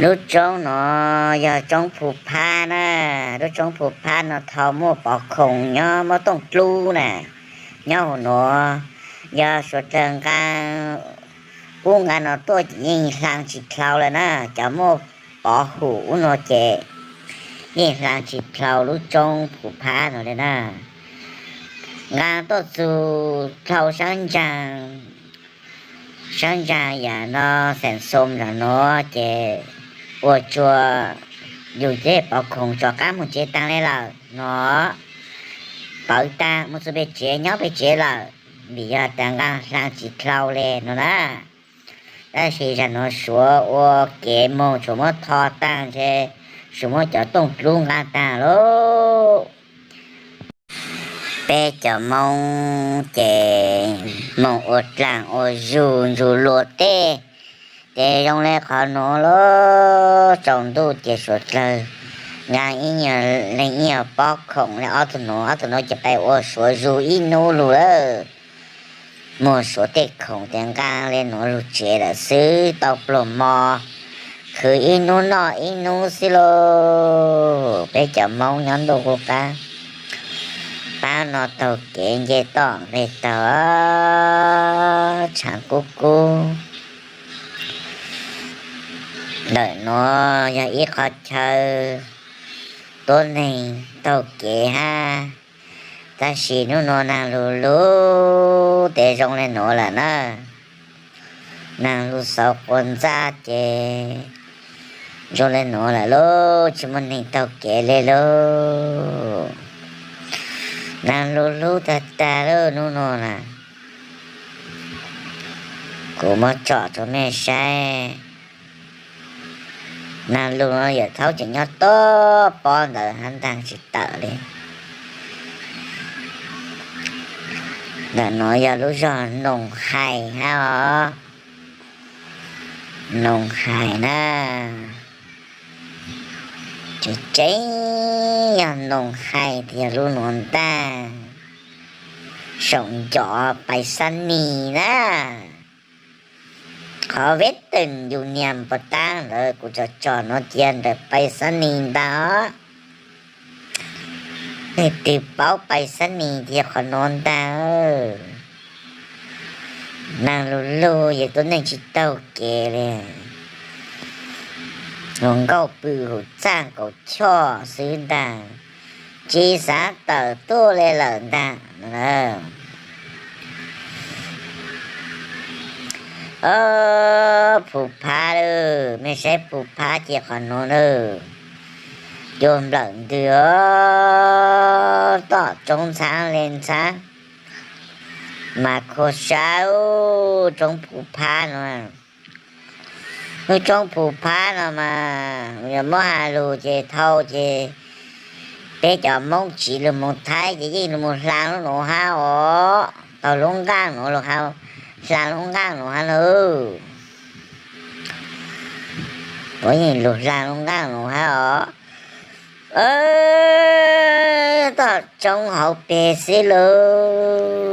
Lub roob no yog roob Phu Phab na. Lub roob Phu Phab no thaum muaj pov khoom nyob, muaj tooj dlub na, nyob hauv nuav. Yog suav dlawg nqa, pub nqa no tuaj yeej hlaag tsis dlhau lawm na. Cov muaj pov hum ub no ces yeej hlaag tsis dlhau lub roob Phu Phab no li na. Nqa tuaj txug dlhau sab ntsaag, sab ntsaag yam no, xeem xoo zam nuav ces ua rua yug tej pov khoom rov qaab moog tsev taag le lawm no. Pawv taag moog txug peg tsev, nyob peg tsev lawm, vim yog tas nqa hlaag tsis dlhau le no na. Tab sis zam nuav suav ua kev moog tsuas muab tho taag ntshe, tsuas muab cov tooj dlub nqa taag lauj. Peb cov Moob ces moog ua dlaag ua zug ntsug luas tej, ces zoo le qhov nuav lauj. Tsaus ntuj ces suav dlawg nqa ib nyuag leeg ib nyuag pob khoom le ob tug nuav, ob tug nuav ces peb ua suav zug ib nub lug lawm. Muag suav tej khoom ces nqa le nuav lug tsev lawm xwb, tau pluag mo khwv ib nub noj ib nub xwb lauj. Peb cov Moob nyob ntuj qub qab, pab no taug kev nce toj nqeg taug, tshaav kub kub. Ntawm nuav yog ib qhov chaw tuab neeg taug kev hab, tab sis nub nuav naag lug lug tes zoo le nuav lawm na. Naag lug xauv quas ntxab ces Zoo le nuav lawm lauj, tsis muaj neeg taug kev le lauj. Naag lug hlub tag tag lauj, nub nua na, kuv muab tsom rua mej saib. Naag lug no yawm thaub tseem nyob tuab pob ntawd hab ntaag tsis tawm le. Ntawm nuav yog lub zog Noog Hais hab os. Noog Hais na, tseem tseem yog Noog Hais tiag lub nuav ntag. Saum ncov pais xab nis na. Qhov veb teem yus nias npua taab ntawd kuv tsom tsom nuav cia ntawm pais xab nis ntag os. Leej twg paub pais xab nis cia qhov nuav ntag. Naag lug lug yawm tuab neeg tsis taug kev le. Hluas nkauj pw huv txaj kaum choj xwb ntag, tsis xav tawm tuaj le lawm ntag. Ob, Phu Phab lawm, mej saib Phu Phab cia qhov nuav lawm. Cua nplawm ntws os, toj roob ntxhaab le ntxhaab, mas khuv sab. Roob Phu Phab no, lub roob Phu Phab no mas yog muab has lug ces thaus ces peb cov Moob tsiv lug moog Thaib ces yeej lug moog hla lub nuav hab os. Taug lub nqaaj nuav lug, hla lub nqaaj nuav hab lawm. Puab yeej lug hla lub nqaaj nuav hab os. Toj roob hauv peg xwb lauj.